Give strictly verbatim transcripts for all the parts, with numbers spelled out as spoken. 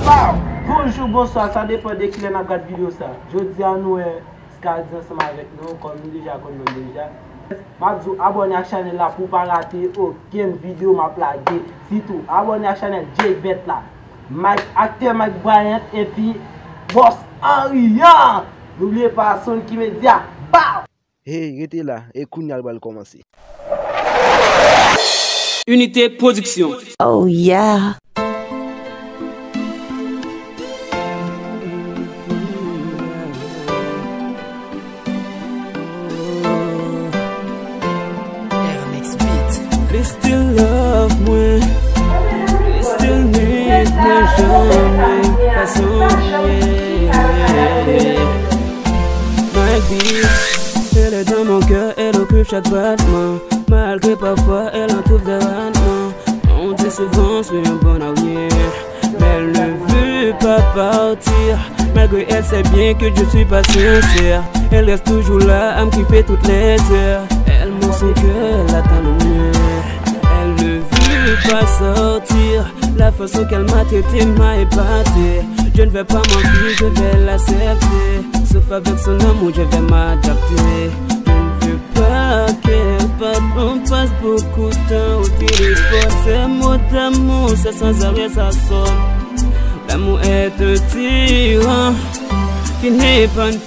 Pow! Bonjou, bonswa, sa depann de kilè n ap gad videyo sa. Jodi a nou wè Scardy ansanm avèk nou, kòm nou deja konn non deja. M ap di w abòne ak chanèl la pou w pa rate okenn videyo m ap lage. Sitou, abòne ak chanèl Jay Bèt la. Mike, aktè Mike Bryant epi Boss Henry an. N'oubliez pas Sonky Media. Pow! Hey, rete la, e kounye a l pral kòmanse. Unité Production. Oh yeah. Li still love mwen. Li still need mwen, janm pa sonje. Malgré, elle est dans mon cœur, elle occupe chaque battement. Malgré parfois elle en trouve des ratements. On dit souvent c'est un bon avenir, mais elle ne veut pas partir. Malgré elle sait bien que je suis pas sincère. Elle reste toujours là à me kiffer toutes les heures. Elle montre son cœur, elle attend le mien. Elle ne veut pas sortir. La façon qu'elle m'a traité m'a épaté. Je ne vais pas mentir, je vais l'accepter. Sauf avec son amour, je vais m'adapter. Je ne veux pas qu'elle parte, on passe beaucoup de temps au téléphone. Ces mots d'amour, c'est sans arrêt, ça sonne. L'amour est un tyran qui n'est pas une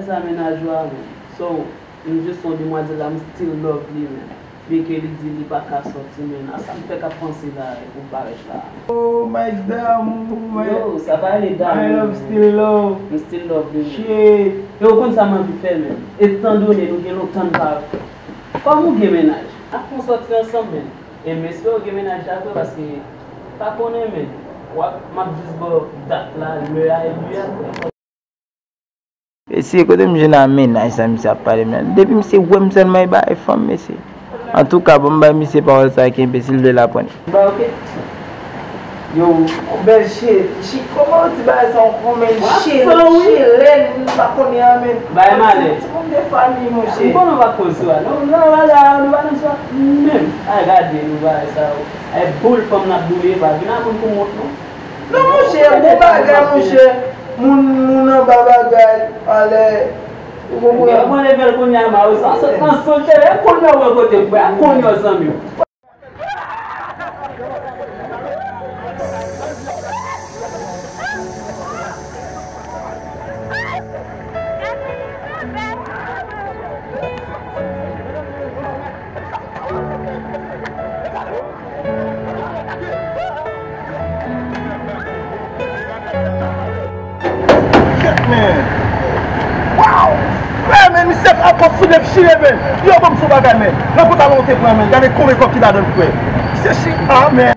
Sa mennaj ou a, man. So, m jis yon demwazèl la, m still love li, man. Byen ke li di li pa ka sòti, man. A sa m fèk ap panse la, e pou barèt la. Oh, my damou, my, yo, sa pa rele damou, my love still love. M still love li, man. Shit. E ou konn sa m anvi fè, man? Etandone nou gen lontan n pa, kòm ou gen mennaj, n ap fè yon sòti ansanm, man. E m espere w gen mennaj la vre, paske pa konnen, man. W ap, m ap jis ba w dat la, lè a, epi apre. Mesye, kote m jwenn a mennaj sa misye ap pale m nan? Depi misye wè m sèlman, e bagay fanm, mesye. Antouka, ban m bay misye pawòl sa, kenbe, si l vle l aprann. Ba, oke. Yo, yon bèl cheri. Chi, kòman yo di bagay sa ankò, men? Cheri, chelèn, m pa konnen an, men. Bay malè. Ti moun de fanmi, monchè. M konnen w pa koz sou a. Non, non, la, la, nou pa nan swa. Menm. Ay, gade, nou bagay sa yo. Ay, boul fanm n ap boule, pa vin a moun pou mont, non. Non, monchè, bon bagay, monchè. Moun, moun anba bagay, anlè. Ou konprann? Yo pran level kounye a, ma, yo sa, sa, sa, sa, kounye a, wè kote, frè, kounye a, zanmi. Shit, man. Wow! Frè, men, misye ap ap soulye m chire, men. Yo, ban m sou bagay, men. Nan pantalon ou te pran, men. Gade konbyen kòb ki ladan l, frè. Misye chire, ah, men.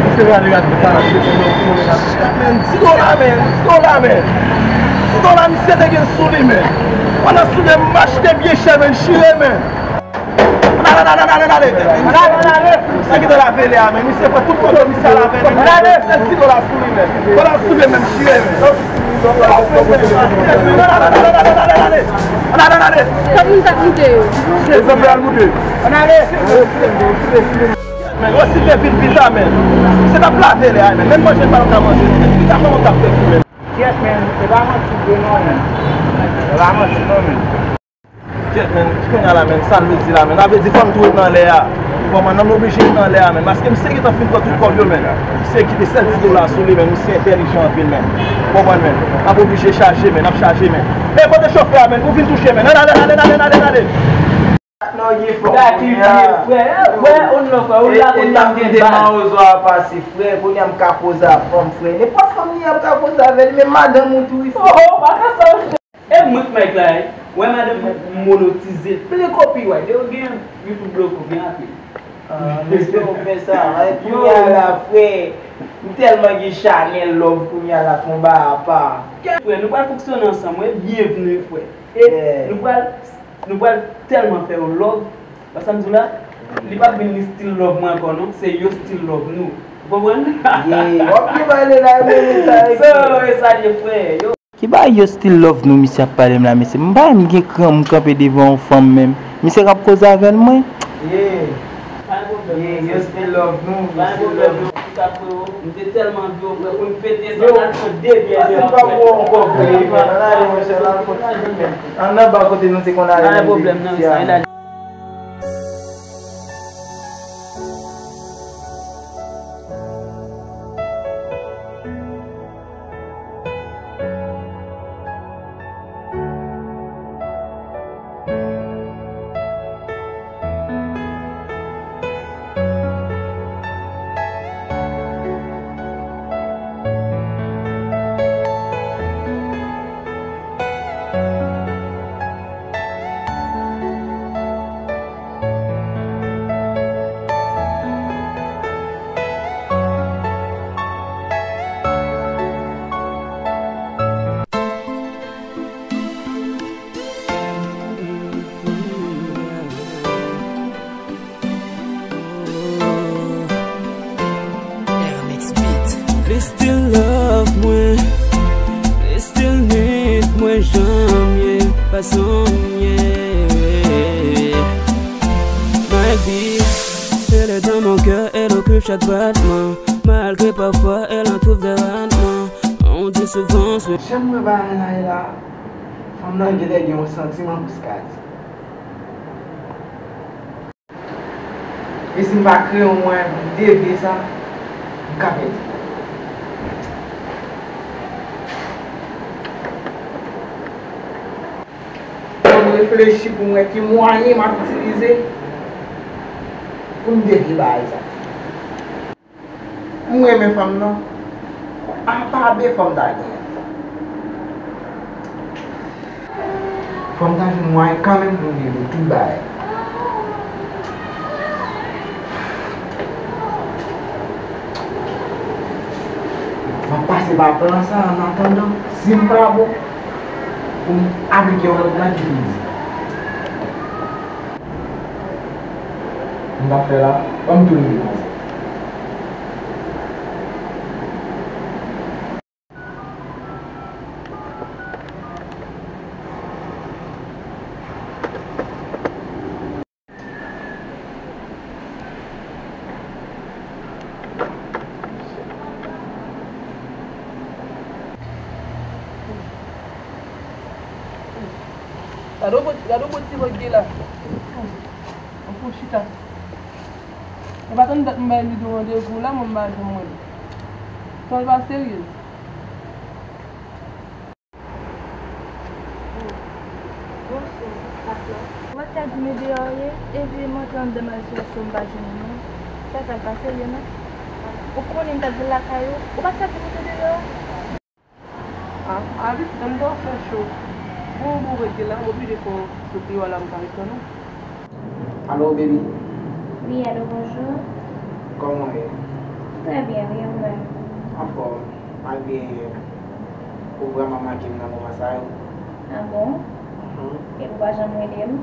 Misye gade, gade, gade. Shit, man. Di dola, men. Di dola, men. Di dola, misye te gen sou li, men. Pandan soulye m achte byen chè, men, chire, men. Sa ki te la vele a, men misye fè tout kote misye la vele, men sèl ti dola sou li, men. Dola sou li, men chire, men. Talè n ale! Kòm moun t ap moute yo. Lezanmi al moute. Ann ale! Men, yo si te vin pita, men. Se t ap lave lè a, men. Menm manje pa yo ka manje, men. Pita kòman w t ap fè fi, men. Kyèt, men. Se pa manti vre non, men. Se pa manti non, men. Kyèt, men. Kounye a la, men. Sa l vle di la, men. Sa vle di fò m tou ret nan lè a. Ou konprann? Nan m oblije ret nan lè a, men. Paske misye gentan fin pran tout kòb yo, men. Misye kite sèl ti dola sou li, men. Misye entèlijan anpil, men. Ou konprann, men. N ap oblije chaje, men. N ap chaje, men. E kote chofè a, men? Ou vin touche, men. Ann ale, ann ale, ann ale, ann ale, ann ale. Gad ki vye, frè. Frè, on love, frè. Ou la kounye a m gen baz. Mawozo a pase, frè. Kounye a m ka poze a fanm, frè. Nenpòt fanm li a m ka poze avè li, menm madanm ou tou, wi, frè. Oh, oh, pa ka sa, frè. E mwen k Mike la, wi. Wè madanm mwen monotize. Plen copyright. Yo gen YouTube bloko, gen anpil. Ah, m espere w fè sa. Kounye a la, frè. M tèlman gen chanèl love kounye a la, fè yon bagay apa. Frè, nou pral fonksyone ansanm, wi. Byenvni, frè. E nou pral Nou pral tèlman fè yo love. Wè sa m di w la? Li p ap vin li still love mwen ankò non, se yo still love nou. Ou konprann? Yeah, w ap gen bagay la, men sa. So, e sa l ye, frè. Yo. Ki bagay yo still love nou, misye ap pale m la, mesye? M pa menm gen kran m kanpe devan yon fanm menm. Misye k ap koze avè l, mwen. Yeah. Pa gen pwoblèm. Yeah, yo still love nou, yo still love nou. Kisa, frero? M te tèlman anvi w, frè, pou n fete sa, n al pran de byè deyò, frè. Pase m pa pou w ankò, frè. Ann ale, monchè, n al fè yon ti men. Ann nan ba kote nou te konn ale menm depi piti a. Pa gen pwoblèm, non, sa, e la. Li still love mwen, li still need mwen jan m ye, fason m ye. Mike B, elle est dans mon cœur, elle occupe chaque battement. Malgré parfois elle en trouve des ratements. On dit souvent, c'est... Jan m wè bagay la ye la, fanm nan genlè gen yon santiman pou Skady. E si m pa kreye yon mwayen pou m devye sa, m ka pèdi. Fò m reflechi pou m wè ki mwayen m ap itilize pou m devye bagay sa. M renmen fanm nan. Apa de fanm ta gen. Fanm ta jwenn mwayen kanmenm pou m gen tout bagay. M ap pase pa plan sa an atandan, si m pa bon, pou m aplike yon lòt plan ki pi di. M t ap fè la, ban m tounen vin konsa. Gade yon bon, gade yon bon ti vòt gen la. An fon chita. E pa tann dat m bay Ludo randevou la, mwen m pa janm wè l. Tan l pa serye. Bonswa, patnè. Ou pa t ka di m e deyò w ye? Epi m antre anndan m al chèche w, m pa jwenn ou non. Sa fè l pa serye non. Ou konnen m t ap vin lakay ou, ou pa t ka di m ou te deyò? A, a pitit, an m ta w fè cho. Bon, bon, rete la, m oblije fè yon kout deyò la, m ka ret tann ou. Alo, baby. Wi, alo, bonjou. Kòman w ye? Trè byen, wi, ou menm? Anfòm, malgre ou vrèman manke m nan moman sa yo. A bon? Mhm. Epi ou pa janm rele m?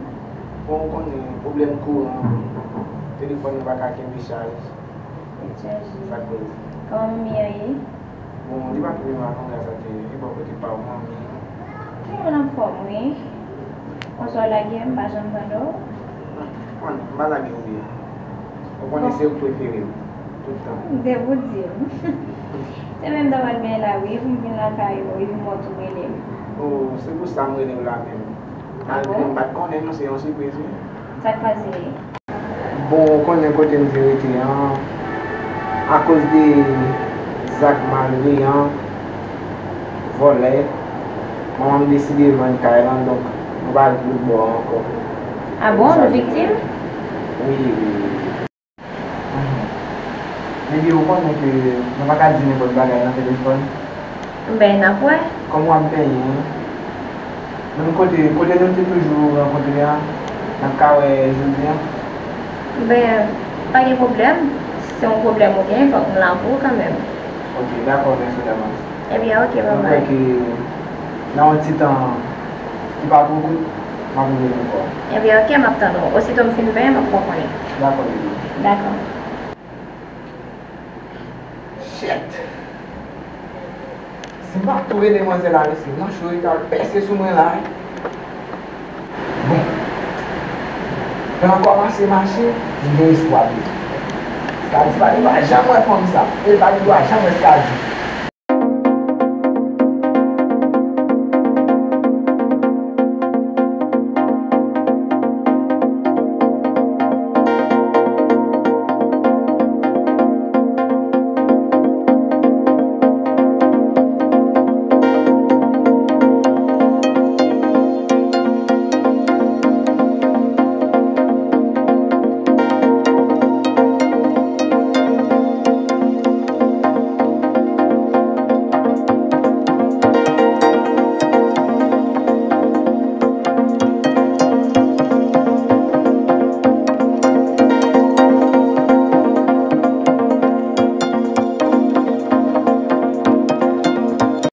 Bon, ou konnen, pwoblèm kouran, telefòn nan pa ka kenbe chaj. Tèt chaje. Sa k koz? Kòman manmi an ye? Bon, li pa twouve mal non, gras a Dye. E bò kote pa w, manmi? Tout moun anfòm, wi. Sa w lage, m pa janm tande w. Konn, m pa lage w byen. Ou konnen se ou k prefere m. Tout tan. M te pou di w. Se menm dan w al byen la, wi, pou m vin lakay ou, epi m wè w tou rele m. Oh, se pou sa m rele w la menm. Malgre m pa t konnen non, se yon sipriz, wi. Sa k pase? Bon, ou konnen kote m te rete an, akoz de zak malveyan, vòlè, manman m deside vann kay lan, donk nou pa al lòt bò ankò. Ah bon, nou viktim? Wi, wi, wi. Mhm. Baby, ou konnen ke nou pa ka di nenpòt bagay nan telefòn. Ben, n ap wè. Kòman w ap benyen? Menm kote, kote nou te toujou rankontre an, n ap ka wè jodi an? Ben, pa gen pwoblèm. Si se yon pwoblèm ou gen, fòk m la pou ou kanmenm. Ok, dakò, mèsi davans. Ebyen, ok, bye bye. Mwen kwè ke nan yon ti tan ki pa twò kout, m ap revini ankò. Ebyen, ok, m ap tann ou. Osito m fin benyen, m ap fè w konnen. Dakò, baby. Dakò. Shit! Si m pa tou rele manzè la, mesye, manch yo ta pèse sou mwen la, wi. Bon. Plan an kòmanse mache, m gen espwa, baby. Skadi pa gen dwa janm wè fanm sa. E li pa gen dwa janm wè Skadi.